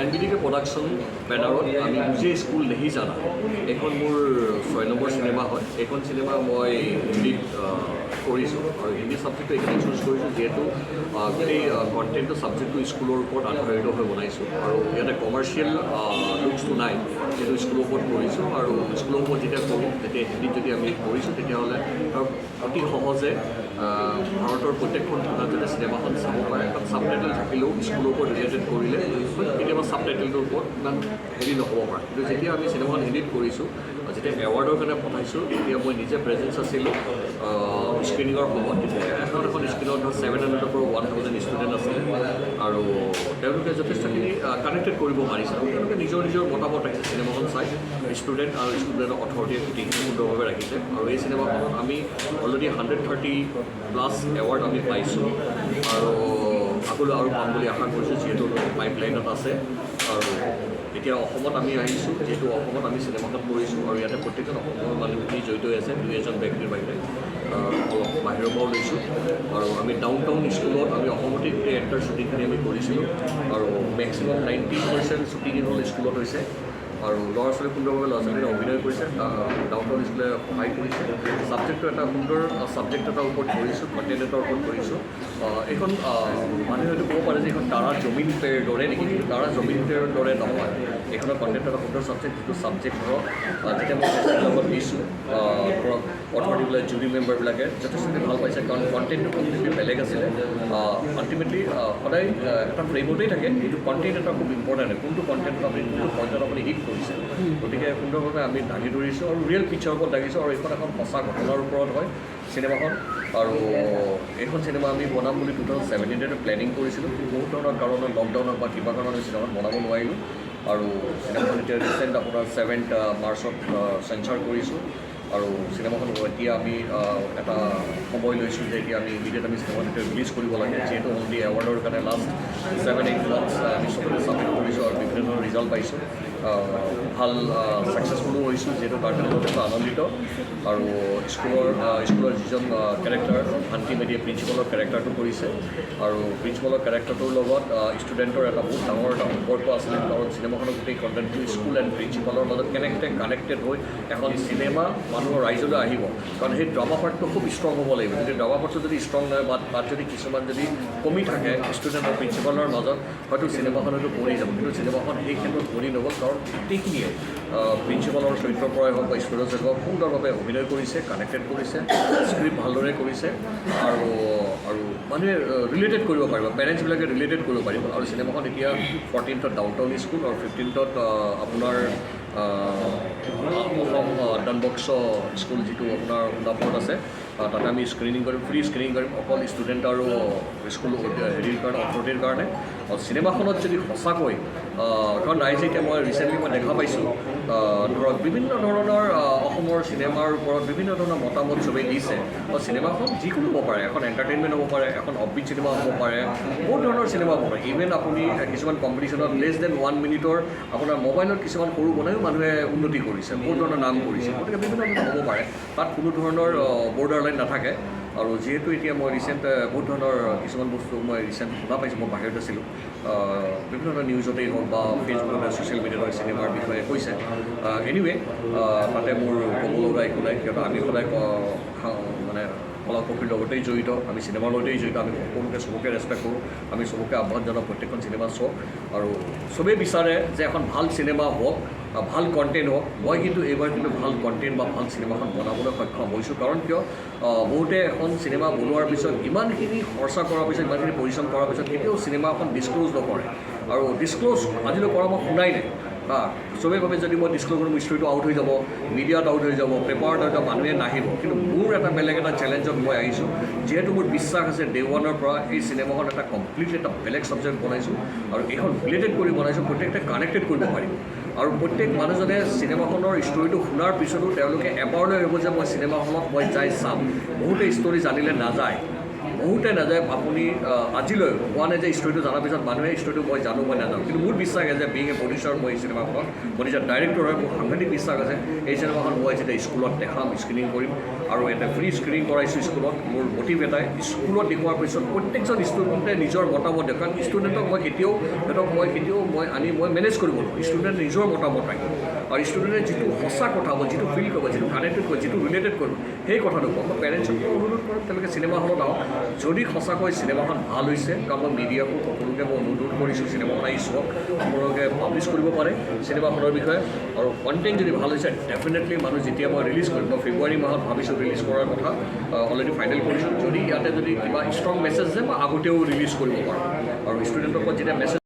এনবিডিকে production বেনাৰত আমি মুঝে স্কুল নেহি জানা, এইখন মোৰ 6 নম্বৰ চিনেমা হয়। এইখন চিনেমা মই হিন্দীত কৰিছোঁ আৰু হিন্দী ছাবজেক্টটো এইকাৰণে চুজ কৰিছোঁ, যিহেতু গোটেই কণ্টেণ্টটো, ছাবজেক্টটো স্কুলৰ ওপৰত আধাৰিত হৈ বনাইছোঁ আৰু ইয়াতে কমাৰ্চিয়েল লুকছটো নাই, যিহেতু স্কুলৰ ওপৰত কৰিছোঁ। আৰু স্কুলৰ ওপৰত যেতিয়া কৰোঁ, তেতিয়া হিন্দীত যদি আমি কৰিছোঁ, তেতিয়াহ'লে ধৰক অতি সহজে ভাৰতৰ প্ৰত্যেকখন কোণাত যাতে চিনেমাখন চাব পাৰে। কাৰণ ছাব টাইটেল থাকিলেও স্কুলৰ ওপৰত ৰিলেটেড কৰিলে হয়তো কেতিয়াবা ছাব টাইটেলটোৰ ওপৰত ইমান হেৰি নহ'ব পাৰে। কিন্তু যেতিয়া আমি চিনেমাখন হিন্দীত কৰিছোঁ, যেতিয়া এৱাৰ্ডৰ কাৰণে পঠাইছোঁ, তেতিয়া মই নিজে প্ৰেজেঞ্চ আছিলোঁ স্ক্ৰীনিঙৰ সময়ত। তেতিয়া এখন এখন স্ক্ৰীণত ধৰক 700ৰ পৰা 1000 ষ্টুডেণ্ট আছিলে আৰু তেওঁলোকে যথেষ্টখিনি কানেক্টেড কৰিব পাৰিছে আৰু তেওঁলোকে নিজৰ নিজৰ মতামত ৰাখিছে চিনেমাখন চাই। ষ্টুডেণ্ট আৰু ষ্টুডেণ্টৰ অথৰিটিয়ে গোটেইখিনি সুন্দৰভাৱে ৰাখিছে। আৰু এই চিনেমাখনত আমি অলৰেডি 130+ এৱাৰ্ড আমি পাইছোঁ আৰু আগলৈ আৰু পাম বুলি আশা কৰিছোঁ, যিহেতু পাইপ লাইনত আছে। আৰু এতিয়া অসমত আমি আহিছোঁ, যিহেতু অসমত আমি চিনেমাখন কৰিছোঁ আৰু ইয়াতে প্ৰত্যেকজন অসমৰ মানুহখিনি জড়িত হৈ আছে, দুই এজন ব্যক্তিৰ বাহিৰে। অলপ বাহিৰৰ পৰাও লৈছোঁ। আৰু আমি ডাউন টাউন স্কুলত আমি অসমতে গোটেই এণ্টায়াৰ শ্বুটিংখিনি আমি কৰিছিলোঁ আৰু মেক্সিমাম 90% শ্বুটিং হ'ল স্কুলত হৈছে। আৰু ল'ৰা ছোৱালী সুন্দৰভাৱে ল'ৰা ছোৱালীয়ে অভিনয় কৰিছে, ডাউন টাউন স্কুলে সহায় কৰিছে। ছাবজেক্টটো এটা সুন্দৰ ছাবজেক্ট এটাৰ ওপৰত কৰিছোঁ, কণ্টেণ্ট এটাৰ ওপৰত কৰিছোঁ। এইখন মানুহে হয়তো ক'ব পাৰে যে এইখন তাৰা জমিন পেৰ দৰে নেকি, কিন্তু তাৰা জমিন পেৰ দৰে নহয়। এইখনৰ কণ্টেণ্ট এটা সুন্দৰ ছাবজেক্ট, যিটো ছাবজেক্ট ধৰক যেতিয়া মই ফেষ্টিভেলত দিছোঁ, ধৰক অথৰিটিবিলাক, জুৰি মেম্বাৰবিলাকে যথেষ্টখিনি ভাল পাইছে, কাৰণ কণ্টেণ্টটো কমপ্লিটলি বেলেগ আছিলে। আল্টিমেটলি সদায় এটা ফ্ৰেমতেই থাকে, কিন্তু কণ্টেণ্ট এটা খুব ইম্পৰ্টেণ্ট হয়, কোনটো কণ্টেণ্টত আপুনি, কোনটো পইণ্টত আপুনি হিট কৰিছে। গতিকে সুন্দৰভাৱে আমি দাঙি ধৰিছোঁ আৰু ৰিয়েল পিকচাৰৰ ওপৰত দাঙিছোঁ। আৰু এইখন এখন সঁচা ঘটনাৰ ওপৰত হয় চিনেমাখন। আৰু এইখন চিনেমা আমি বনাম বুলি 2017তে প্লেনিং কৰিছিলোঁ, কিন্তু বহুত ধৰণৰ কাৰণত, লকডাউনত বা কিবা কাৰণত আমি চিনেমাখন বনাব নোৱাৰিলোঁ। আৰু চিনেমাখন এতিয়া ৰিচেণ্ট আপোনাৰ 7 মাৰ্চত চেঞ্চাৰ কৰিছোঁ। আৰু চিনেমাখন এতিয়া আমি এটা সময় লৈছোঁ যে এতিয়া আমি ইমিডিয়েট আমি চিনেমাখন এতিয়া ৰিলিজ কৰিব লাগে, যিহেতু অলৰেডি এৱাৰ্ডৰ কাৰণে লাষ্ট 7-8 মান্থছ আমি চবতে ছাবমিট কৰিছোঁ আৰু বিভিন্ন ধৰণৰ ৰিজাল্ট পাইছোঁ, ভাল ছাকচেছফুলো হৈছোঁ, যিহেতু তাৰ কাৰণে যথেষ্ট আনন্দিত। আৰু স্কুলৰ যিজন কেৰেক্টাৰ, শান্তি মেধিয়ে প্ৰিন্সিপালৰ কেৰেক্টাৰটো কৰিছে আৰু প্ৰিন্সিপালৰ কেৰেক্টাৰটোৰ লগত ষ্টুডেণ্টৰ এটা বহুত ডাঙৰ এটা সম্পৰ্ক আছিলে, কাৰণ চিনেমাখনৰ গোটেই কণ্টেণ্টটো স্কুল এণ্ড প্ৰিন্সিপালৰ মাজত কেনেকৈ কানেক্টেড হৈ এখন চিনেমা মানুহৰ ৰাইজলৈ আহিব। কাৰণ সেই ড্ৰামা পাৰ্টটো খুব ষ্ট্ৰং হ'ব লাগিব। যদি ড্ৰামা পাৰ্টটো যদি ষ্ট্ৰং নহয় বা তাত যদি কিছুমান যদি কমি থাকে ষ্টুডেণ্ট আৰু প্ৰিন্সিপালৰ মাজত, হয়তো চিনেমাখন হয়তো পৰি যাব। কিন্তু চিনেমাখন সেই ক্ষেত্ৰত পৰি নগ'ল, কাৰণ গোটেইখিনিয়ে প্ৰিন্সিপালৰ চৰিত্ৰৰ পৰাই হওক বা ষ্টুডেণ্টছ হওক, সুন্দৰভাৱে অভিনয় কৰিছে, কানেক্টেড কৰিছে, স্ক্ৰিপ্ট ভালদৰে কৰিছে আৰু আৰু মানুহে ৰিলেটেড কৰিব পাৰিব, পেৰেণ্টছবিলাকে ৰিলেটেড কৰিব পাৰিব। আৰু চিনেমাখন এতিয়া 14ত ডাউন টাউন স্কুল আৰু 15ত আপোনাৰ অসম ডনবস্কো স্কুল, যিটো আপোনাৰ সোণাপুৰত আছে, তাতে আমি স্ক্ৰিনিং কৰিম, ফ্ৰী স্ক্ৰিনিং কৰিম, অকল ষ্টুডেণ্ট আৰু স্কুল হেৰিৰ কাৰণে, অথৰিটিৰ কাৰণে। আৰু চিনেমাখনত যদি সঁচাকৈ, কাৰণ ৰাইজে এতিয়া মই ৰিচেণ্টলি মই দেখা পাইছোঁ, ধৰক বিভিন্ন ধৰণৰ অসমৰ চিনেমাৰ ওপৰত বিভিন্ন ধৰণৰ মতামত চবেই দিছে। আৰু চিনেমাখন যিকোনো হ'ব পাৰে, এখন এণ্টাৰটেইনমেণ্ট হ'ব পাৰে, এখন অফবিট চিনেমা হ'ব পাৰে, বহুত ধৰণৰ চিনেমা হ'ব পাৰে। ইভেন আপুনি কিছুমান কম্পিটিশ্যনত লেছ দেন ওৱান মিনিটৰ আপোনাৰ মোবাইলত কিছুমান সৰু বনায়ো মানুহে উন্নতি কৰিছে, বহুত ধৰণৰ নাম কৰিছে। গতিকে বিভিন্ন ধৰণৰ হ'ব পাৰে, তাত কোনো ধৰণৰ বৰ্ডাৰ লাইন নাথাকে। আৰু যিহেতু এতিয়া মই ৰিচেণ্ট বহুত ধৰণৰ কিছুমান বস্তু মই ৰিচেণ্ট শুনা পাইছোঁ, মই বাহিৰত আছিলোঁ, বিভিন্ন ধৰণৰ নিউজতেই হওক বা ফেচবুকতে, ছ'চিয়েল মিডিয়াত হওক, চিনেমাৰ বিষয়ে কৈছে। এনিৱে, তাতে মোৰ ক'ব লগা একো নাই, কিয়নো আমি সদায় মানে কলা কৌশলীৰ লগতেই জড়িত, আমি চিনেমাৰ লগতেই জড়িত। আমি সকলোকে, চবকে ৰেচপেক্ট কৰোঁ, আমি চবকে আহ্বান জনাওঁ, প্ৰত্যেকখন চিনেমা চাওক। আৰু চবেই বিচাৰে যে এখন ভাল চিনেমা হওক, ভাল কণ্টেণ্ট হওক। মই কিন্তু এইবাৰ কিন্তু ভাল কণ্টেণ্ট বা ভাল চিনেমাখন বনাবলৈ সক্ষম হৈছোঁ। কাৰণ কিয়, বহুতে এখন চিনেমা বনোৱাৰ পিছত, ইমানখিনি খৰচা কৰাৰ পিছত, ইমানখিনি পৰিশ্ৰম কৰাৰ পিছত কেতিয়াও চিনেমা এখন ডিছক্ল'জ নকৰে। আৰু ডিছক্ল'জ আজিলৈ কৰা মই শুনাই নাই। হা, চবেই ভাবে যদি মই ডিছক্ল'জ কৰোঁ, মোৰ ষ্টৰিটো আউট হৈ যাব, মিডিয়াত আউট হৈ যাব, পেপাৰত আউট যাব, মানুহে নাহিব। কিন্তু মোৰ এটা বেলেগ এটা চেলেঞ্জত মই আহিছোঁ, যিহেতু মোৰ বিশ্বাস আছে ডে ওৱানৰ পৰা এই চিনেমাখন এটা কমপ্লিটলি এটা বেলেগ ছাবজেক্ট বনাইছোঁ আৰু এইখন ৰিলেটেড কৰি বনাইছোঁ, প্ৰত্যেকটা কানেক্টেড কৰিব পাৰিব। আৰু প্ৰত্যেক মানুহজনে চিনেমাখনৰ ষ্টৰিটো শুনাৰ পিছতো তেওঁলোকে এবাৰলৈ ভাবিব যে মই চিনেমা হলত মই যাই চাম। বহুতে ষ্টৰি জানিলে নাযায়। বহুতে নাযায়। আপুনি আজিলৈ কোৱা নাই যে ষ্টৰিটো জনাৰ পিছত মানুহে ষ্টৰিটো মই জানো, মই নাজানো। কিন্তু মোৰ বিশ্বাস আছে, বিং এ প্ৰডিউচাৰ, মই এই চিনেমাখনত মই নিজে ডাইৰেক্টৰ হয়, মোৰ সাংঘাতিক বিশ্বাস আছে, এই চিনেমাখন মই যেতিয়া স্কুলত দেখাম, স্ক্ৰিনিং কৰিম আৰু এটা ফ্ৰী স্ক্ৰিনিং কৰাইছোঁ স্কুলত। মোৰ মটিভ এটাই, স্কুলত দেখুওৱাৰ পিছত প্ৰত্যেকজন ষ্টুডেণ্টে নিজৰ মতামত দিয়ে। কাৰণ ষ্টুডেণ্টক মই কেতিয়াও, সিহঁতক মই কেতিয়াও মই আনি মই মেনেজ কৰিব নোৱাৰোঁ। ষ্টুডেণ্টে নিজৰ মতামত ৰাখিব আৰু ষ্টুডেণ্টে যিটো সঁচা কথা হ'ব, যিটো ফিল কৰিব, যিটো কানেক্টেড কৰিব, যিটো ৰিলেটেড কৰিব, সেই কথাটো ক'ব। মই পেৰেণ্টছকো অনুৰোধ কৰিম, তেওঁলোকে চিনেমা হলত আহক যদি সঁচাকৈ চিনেমাখন ভাল হৈছে। কাৰণ মই মিডিয়াকো সকলোকে মই অনুৰোধ কৰিছোঁ, চিনেমাখন আহি চাওক, আপোনালোকে পাব্লিছ কৰিব পাৰে চিনেমাখনৰ বিষয়ে। আৰু কণ্টেণ্ট যদি ভাল হৈছে, ডেফিনেটলি মানুহ যেতিয়া মই ৰিলিজ কৰিম, মই ফেব্ৰুৱাৰী মাহত ভাবিছোঁ ৰিলিজ কৰাৰ কথা, অলৰেডি ফাইনেল কৰিছোঁ। যদি ইয়াতে যদি কিবা ষ্ট্ৰং মেছেজ আছে, মই আগতেও ৰিলিজ কৰিব পাৰোঁ আৰু ষ্টুডেণ্টৰ ওপৰত যেতিয়া মেছেজ